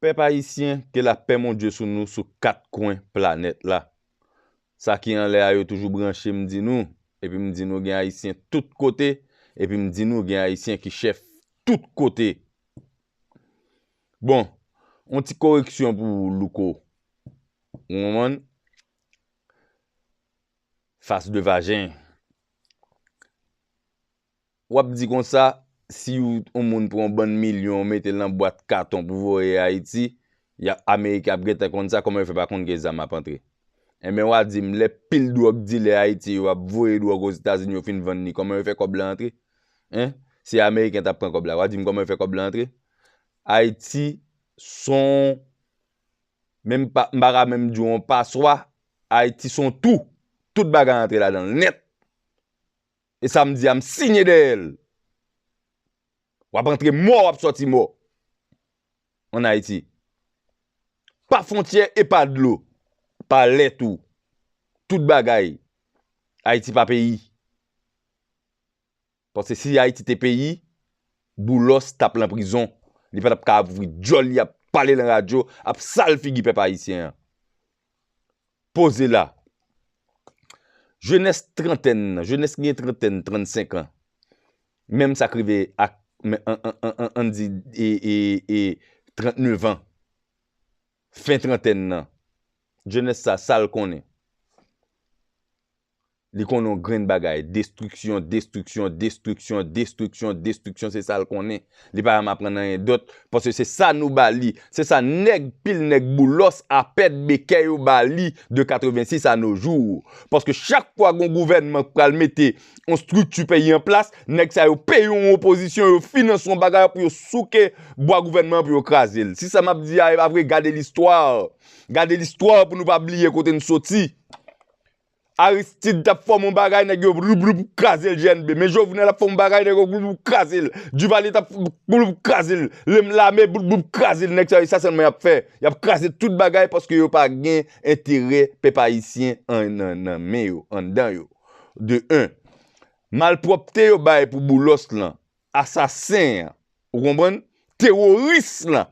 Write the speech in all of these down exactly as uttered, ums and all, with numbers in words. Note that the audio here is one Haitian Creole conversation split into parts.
Pèp ayisyen, ke lapè Bondye sou nou, sou kat kwen planèt la. Sa ki anlè a yo toujou branche m di nou, epi m di nou gen ayisyen tout kote, epi m di nou gen ayisyen ki chèf tout kote. Bon, yon ti koreksyon pou Louko. Ou konprann? Fas de vajen. W ap di konsa, si w, yon moun pran yon bann milyon, w mete l nan bwat katon pou voye Ayiti, y a, Ameriken ap gentan konn sa, kòman yo fè pa konn gen zam ap antre? Enben, w a di m, lè pil dwòg dilè Ayiti yo ap voye dwòg Ozetazini, yo fin vann li, kòman yo fè kòb la antre? Hein? Si Ameriken t ap pran kòb la, w a di m kòman yo fè kòb la antre? Ayiti s on, menm pa, m pa ka menm di w yon paswa, Ayiti s on twou. Tout bagay antre ladan l nèt. E sa m di a, m siyen dèyè l. W ap antre mò, w ap sòti mò. Ann Ayiti. Pa fwontyè e pa dlo. Pa lè tou. Tout bagay. Ayiti pa peyi. Paske si Ayiti te peyi, Boulos t ap lan prizon. Li pa t ap ka ap ouvri djòl li, ap pale lan radyo, ap sal figi pèp ayisyen an. Poze la. Jenès trantèn nan, jenès ki gen trantèn, trannsenk an, menm sa k rive ak, men, an, an, an, an, ann di, e, e, e, trannèf an, fen trantèn nan, jenès sa, sa l konnen? Li konnen yon grenn bagay, destriksyon, destriksyon, destriksyon, destriksyon, destriksyon, se sa l konnen. Li pa janm aprann anyen dòt, paske se sa nou ba li, se sa nèg, pil nèg Boulos, Apèd, Bekè yo ba li de katrevensis à nos jours. Paske chak fwa gon gouvènman k pral mete yon estrikti peyi an plas, nèg sa yo peye yon opozisyon, yo finanse yon bagay pou yo souke bwa gouvènman an pou yo kraze l. Si sa m ap di a e pa vre, gade listwa. Gade listwa pou nou pa bliye kote n soti. Aristide t ap fòme yon bagay, nèg yo bloup, bloup, kraze l G N B. Men Jovenel ap fòme yon bagay, nèg yo bloup, bloup, kraze l. Duvalier t ap bloup, bloup, kraze l. Lem-, lame, bloup, bloup, kraze l. Nèg sa yo, sa sèlman y ap fè. Y ap kraze tout bagay paske yo pa gen enterè pèp ayisyen an, nan, nan men yo, anndan yo. De un. Malpwòpte yo bay pou Boulos lan, asasen an, ou konprann? Teworis lan.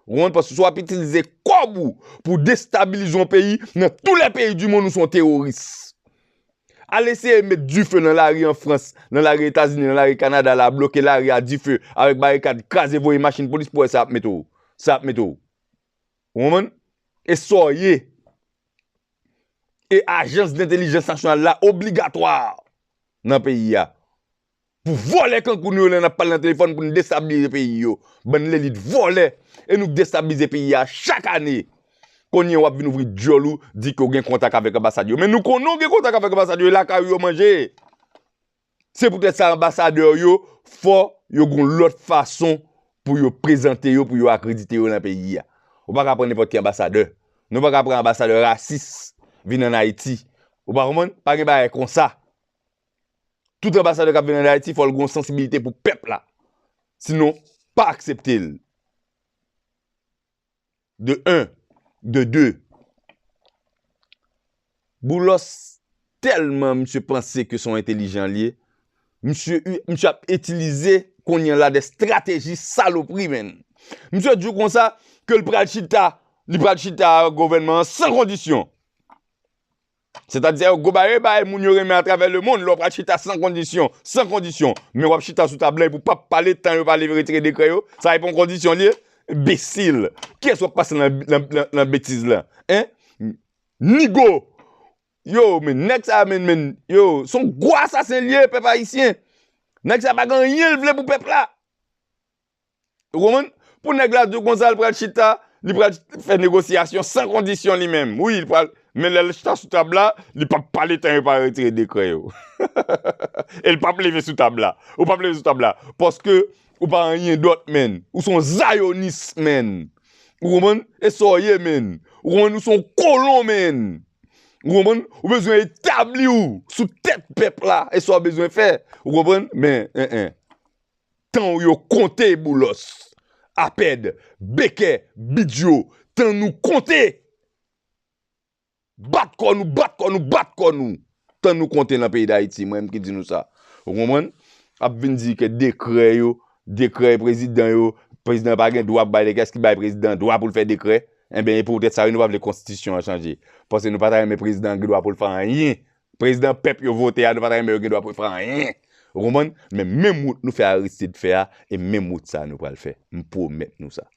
Ou konprann? Paske si w ap itilize kòb ou pou destabilize yon peyi, nan tous les pays du monde, ou se yon teworis. Al eseye met dife nan lari an Frans, nan lari Etazini, nan lari Kanada, la, bloke lari a dife avèk barikad, kraze, voye machin polis pou wè sa ap mete w. Sa ap mete w. Ou konprann? E sa w ye. E ajans dentelijans nasyonal la obligatwa nan peyi a. Pou vòlè kankou nou yo lè n ap pale nan telefòn pou n destabilize peyi yo. Bann lelit vòlè. E nou k destabilize peyi a chak ane. Kounye a w ap vin ouvri djòl ou, di ke w gen kontak avèk anbasad yo. Men nou konnen w gen kontak avèk anbasad yo, e lakay ou yo manje. Se poutèt sa anbasadè yo, fò yo gon lòt fason pou yo prezante yo, pou yo akredite yo nan peyi a. Ou pa ka pran nenpòt ki anbasadè. Nou pa ka pran anbasadè rasis vin ann Ayiti. Ou pa konprann? Pa gen bagay konsa. Tout anbasadè k ap vin ann Ayiti, fò l gon sansibilite pou pèp la. Sinon, pa aksepte l. De un. De de. Boulos tèlman misye panse ke se yon entelijan li ye, misye, misye ap itilize kounye a la de strateji salopri, menn. Misye di w konsa ke l pral chita, li pral chita ak gouvènman an san kondisyon. Sètadi, se yon gwo bagay yo bay moun yo renmen atravè lemonn, lè w pral chita san kondisyon, san kondisyon. Men w ap chita sou tab la epi w p ap pale tan yo pa leve retire dekrè yo. Sa e pa yon kondisyon li ye? Enbesil. Kiyès w ap pase nan, nan, nan, nan betiz la? Hein? Nigo. Yo, men nèg sa, men, men, yo, se yon gwo asasen li ye, pèp ayisyen. Nèg sa pa gen anyen l vle pou pèp la. Ou konprann? Pou nèg la di w konsa, l pral chita, li pral fè negosyasyon san kondisyon li menm. Wi, li pral, men lè l chita sou tab la, li p ap pale tan yo pa retire dekrè yo. E l p ap leve sou tab la. Ou p ap leve sou tab la. Paske ou pa anyen dòt, menn. Ou se yon zayonis, menn. Ou konprann? E sa w ye, menn. Ou konprann? Ou se yon kolon, menn. Ou konprann? Ou bezwen etabli w sou tèt pèp la. E sa w bezwen fè. Ou konprann? Men, en, en. Tan w yo konte, Boulos, Apèd, Bekè, Bidyo, tan nou konte. Bat kò nou, bat kò nou, bat kò nou. Tan nou konte nan peyi Dayiti, mwen menm ki di nou sa. Ou konprann? Ap vin di ke dekrè yo, dekrè prezidan yo, Prezidan pa gen dwa pou bay dekrè, èske ki bay prezidan dwa pou l fè dekrè? Enben, e poutèt sa, wi, nou pa vle konstitisyon an chanje. Paske nou pa ta renmen prezidan an gen dwa pou l fè anyen. Prezidan pèp yo vote a, nou pa ta renmen yo gen dwa pou l fè anyen. Ou konprann? Men menm wout nou fè Aristide fè a, e menm wout sa nou pral fè. M pwomèt nou sa.